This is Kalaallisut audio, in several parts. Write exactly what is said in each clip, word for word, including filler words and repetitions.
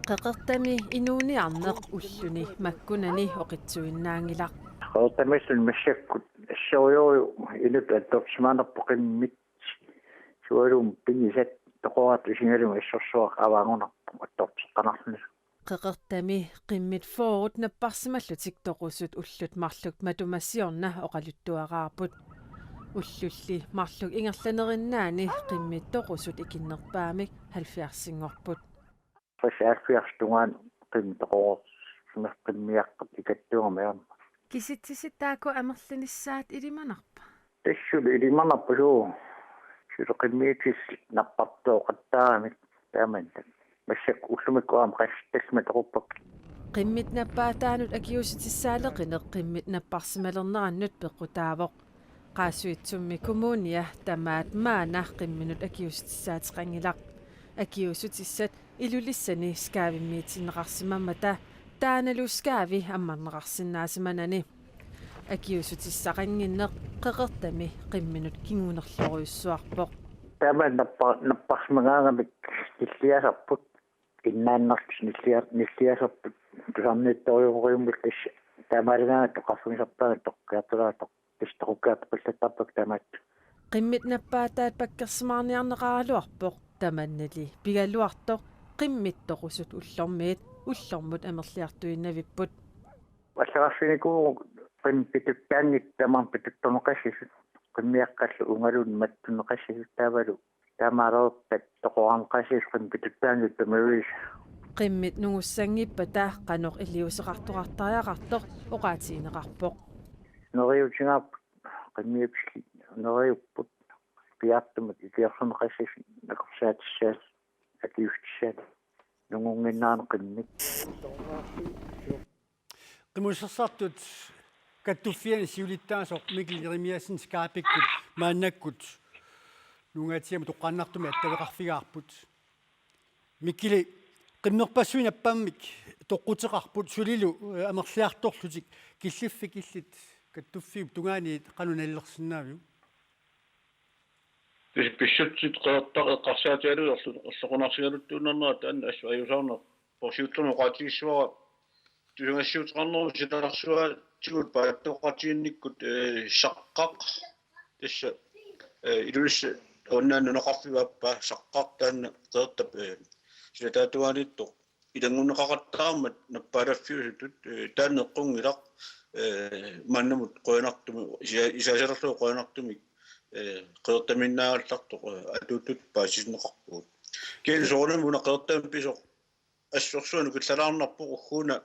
Qeqertami inuuniarneq ulluni makkunani oqitsuinnaanngilaq. Qeqertamiilluni massakkut assorujuk inuk attorsimaanerput qimmit. Sualummik pigisat toqoraat isigalugit assorsuaq avaanngunarpoq attorteqqanarluni. Qeqertami qimmit fyrret napparsimallutik toqusut ullut marluk matuma siorna oqaluttuaraarput. Ullulli marluk ingerlanerinnaanni qimmit toqusut ikinnerpaamik halvfjerdsinngorput. Tassa halvfjerds tungaanut qimmit toqoreersimasoq qimmiaqqat ikattuugami aamma. Kisitsisit taakku amerlinissaat ilimanarpa? Tassa ilimanarput suu. Suli qimmiutit nappartooqattaaramik taamaallaat. Massakkut ullumikkut aamma qassit tallimat toquppakka. Qimmit nappaataanut akiuussutissaaleqineq qimmit napparsimalernerannut peqqutaavoq. Qaasuitsummi kommunia tamaat maanna qimminut akiuussutissaateqanngilaq. Akiuussutissat Ilulissani SKAVE-miitinneqarsimammata taannalu SKAVE ammarneqarsinnaasimanani. Akiuussutissaqannginneq Qeqertami qimminut kingunerlorujussuarpoq. Taama nappa-, napparsimagaangamik nilliasarput, innaannarlutik nillia-, nilliasarput, tusarniittorujussuummata tassa taamaalagaangat oqarfigisarpaat toqqartulaatoq, tassa toqqartupallattarpakka tamaat. Qimmit nappaataat pakkersimaarniarneqaraluarpoq, tamannali pigaluartoq qimmit toqusut ullormiit ullormut amerliartuinnavipput. Allagarfinikuuvugut qimmit pituttaanngitsut tamaasa pituttorneqassasut, qimmiaqqallu ungaluunniit mattunneqassasut taavalu taamaalerpat toqorarneqassasut qimmit pituttaanngitsut tamaviisa. Qimmit nungussanngippat qanoq iliuuseqartoqartariaqartoq oqaatigineqarpoq. Neriuutigaarput, qimmiutillit neriupput, piaartumik ikiorserneqassasut nakorsaatissaat, akiuussutissaat, nungunnginnerani qimmit. Qimussersartut Kattuffianni siulittaasoq Mikkel Jeremiassen SKAVE-kkut maannakkut Nuugaatiamut toqqaannartumik attaveqarfigaarput. Mikkeli, qimmerpassuit nappammik toqquteqarput sulilu, eh, amerliartorlutik, killiffik illit Kattuffiup tungaaniit qanoq nalilersinnaaviuk? Pis-, pissutsit Qeqertaq eqqarsaatigalugu erlu-, erloqunarsigaluttuinnarnera taanna assut ajuusaarnerpoq, siullermik oqaatigissavara tusagassiuuteqarnerup silarsuatigut paatsoqatiginnikkut, eh, Saqqaq. Tassa, eh, Ilulissat avannaani nunaqarfiup aappaa Saqqaq taanna Qeqertap, eh, silataata tungaaniittoq ilanngunneqaqattaarmat nappaalaffiusutut, eh, taanna eqqunngilaq, eh, maannamut qujanartumik, isa-, isaasalerlugu qujanartumik, eh, Qeqertamiinnaagallartoq, eh, atuuttut paasitinneqarpugut. Kisianni soorunami una Qeqertami pisoq assorsuaq nukillalaarnarpoq ugguuna,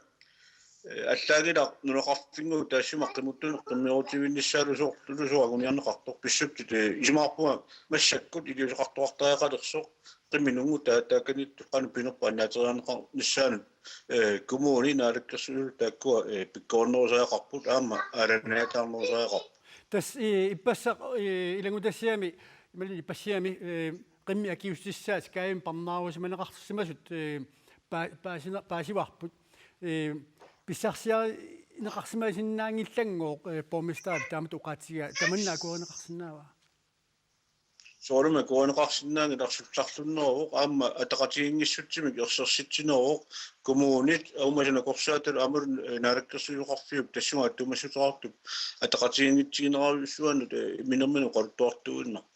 eh, allaanngilaq nunaqarfinngooq taassuma qimuttunut qimmeruutivinnissaalu soorlu soorlu anguniarneqartoq pissutsit, eh, isumaqarpunga massakkut iliuuseqartoqartariaqalersoq qimmit nungutaa taakaniittoq qanoq pinerpaannaateriarneqarnissaanut, eh, kommuni naalakkersuisut taakkua, eh, pikkorinnerusariaqarput aamma aalajangernarnerusariaqarput. Tassa, eh, ippassaq, eh, ilanngutassiami, imaluunniit ippassiami, eh, qimmit akiuussutissaat SKAVE-mi parnaarusimaneqarsimasut, eh, pa-, paasina-, paasivarput. Eh, pissarsiarineqarsimasinnaanngillanngooq, eh, borgmesterip taamatut oqaatigaa tamanna akuerineqarsinnaava? Soorunami akuerineqarsinnaanngilaq, sussarlunneruvoq aamma ataqatigiinngissutsimik ersersitsineruvoq kommunit, uumasut nakorsaatalu aammalu, eh, naalakkersuisoqarfiup tassunga attuumassuteqartup ataqatigiinngitsiginerujussuanut, eh, minerminnut oqaluttuartuuinnarpoq.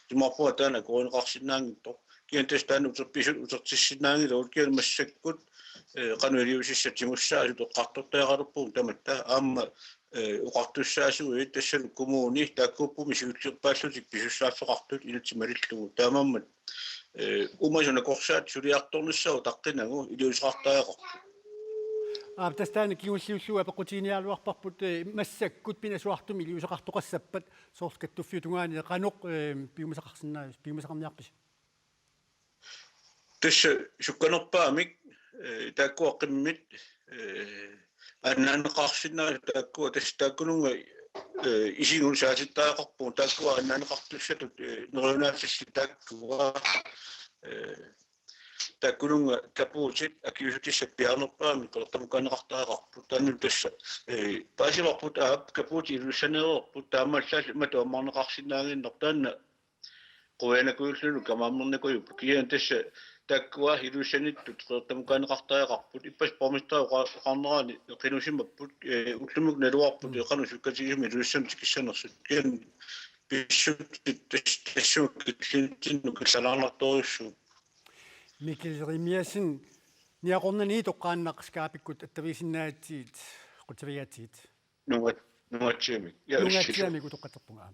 Isumaqarpunga taanna akuerineqarsinnaanngitsoq. Kisianni tassa taanna uterpisut utertissinnaanngilagut, kisianni massakkut, eh, qanoq iliuusissat tigussaasut eqqartortariaqalerpugut tamatta aamma, eh, oqartussaasuit tassalu kommuni taakkuupput siullerpaallutik pisussaaffeqartut inatsit malillugu. Taamaammat, eh, uumasut nakorsaat suliartornissaat utaqqinagu iliuuseqartariaqarput. Aap, tassa taanna kingulliullugu apeqqutiginiaraluarparput, eh, massakkut pinasuartumik iliuuseqartoqassappat soorlu Kattuffiup tungaani qanoq, eh, piumasaqarsinnaa-, piumasaqarniarpisi? Tassa sukkanerpaamik, eh, taakkua qimmit, eh, annaanneqarsinnaasut taakkua tassa taakkununnga, eh, isigut saatittariaqarpugut taakkua annaanneqartussatut, eh, neriunaassasut taakkua, eh, taakkununnga kapuutit akiuussutissat piaarnerpaamik Qeqertamukaanneqartariaqarput. Taanna tassa, eh, paasivarput aap kapuutit Ilulissaneereerput taamaallaat imatut ammarneqarsinnaannginnarput taanna qujanarujulluunniit kamaammernikuupput. Kisianni tassa Taakkua Ilulissaniittut qeqertamukaanneqartariaqarput, ippassaq borgmesteri oqa-, oqarnerani eqinusimapput, eh, ullumikkut naluarput, mm, qanoq sukkatigisumik Ilulissani tikissanersut. Kisianni pissutsit tas-, tassunga killintinnut killalaarnartorujussuupput. Mikkel Jerimiassen, Niaqornaniit toqqaannaq Skype-ikkut attavigisinnaagakkit, qutsavigaatsigit. Nunga-, nungatsiamik. Ja, Nungatsiamik utoqqatserpunga.